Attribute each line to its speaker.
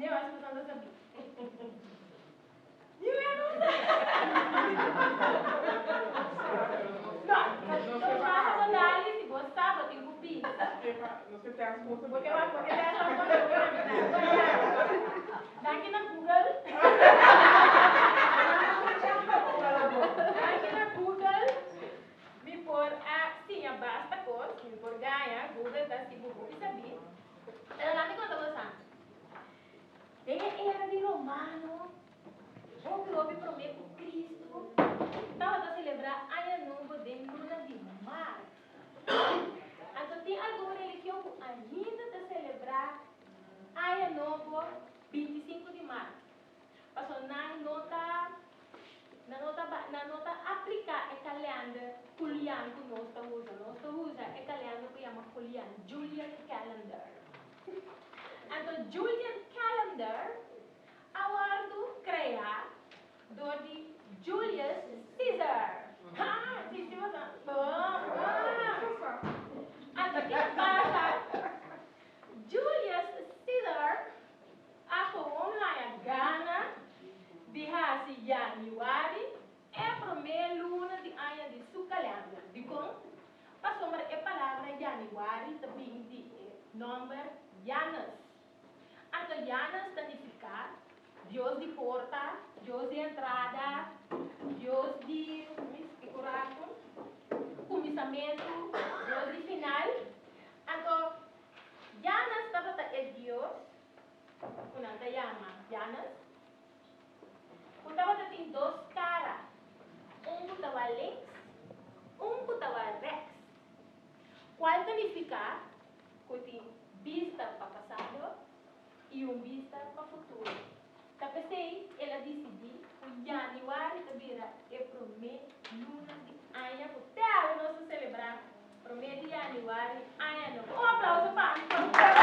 Speaker 1: Nee, mas ku ta sabi. Ni no sa. No, nos a dali si bo sa bo tin ku bisa.
Speaker 2: Nos ke test kon
Speaker 1: Porque porque test kon Danki na Google. Danki na Google. Mi por a siña basta kos, mi por gaña, Google ta si bo hopi sabí. Pero laat mi konta boso. Den e era di romano, hopi hopi promé ku Kristu, tabata selebrá Aña Nobo den luna di mart. Anto tin algun religion ku ainda ta selebrá Aña Nobo 25 di mart. Pasobra nan no ta apliká e kalènder Julian ku nos ta usa. Nos ta usa e kalènder ku yama Julian, Julian Calendar. Anto Julian Calendar a wòrdu kreá dor di Julius Caesar. Ah, si, bo sa. Bon, bon. Anto kiko a pasa? Julius Caesar a gewoon haña gana di hasi yanüari e promé luna di aña di su kalènder. Dikon? Pasobra e palabra yanüari ta bin di nòmber Janus. Anto Janus ta nifiká Dios di porta, Dios di entrada, Dios di kuminsamentu, Dios di final. Anto Janus tabata e Dios, ku nan ta yama Janus, ku tabatin dos kara, un ku tabata links, un ku tabata rechts. Kual ta nifiká ku tin bista pa pasado i un bista pa futuro. Ta p'esei el a disidí ku yanüari ta bira e promé luna di aña ku te nos ta selebrá promé di yanüari aña nobo. Un aplouso pa mi.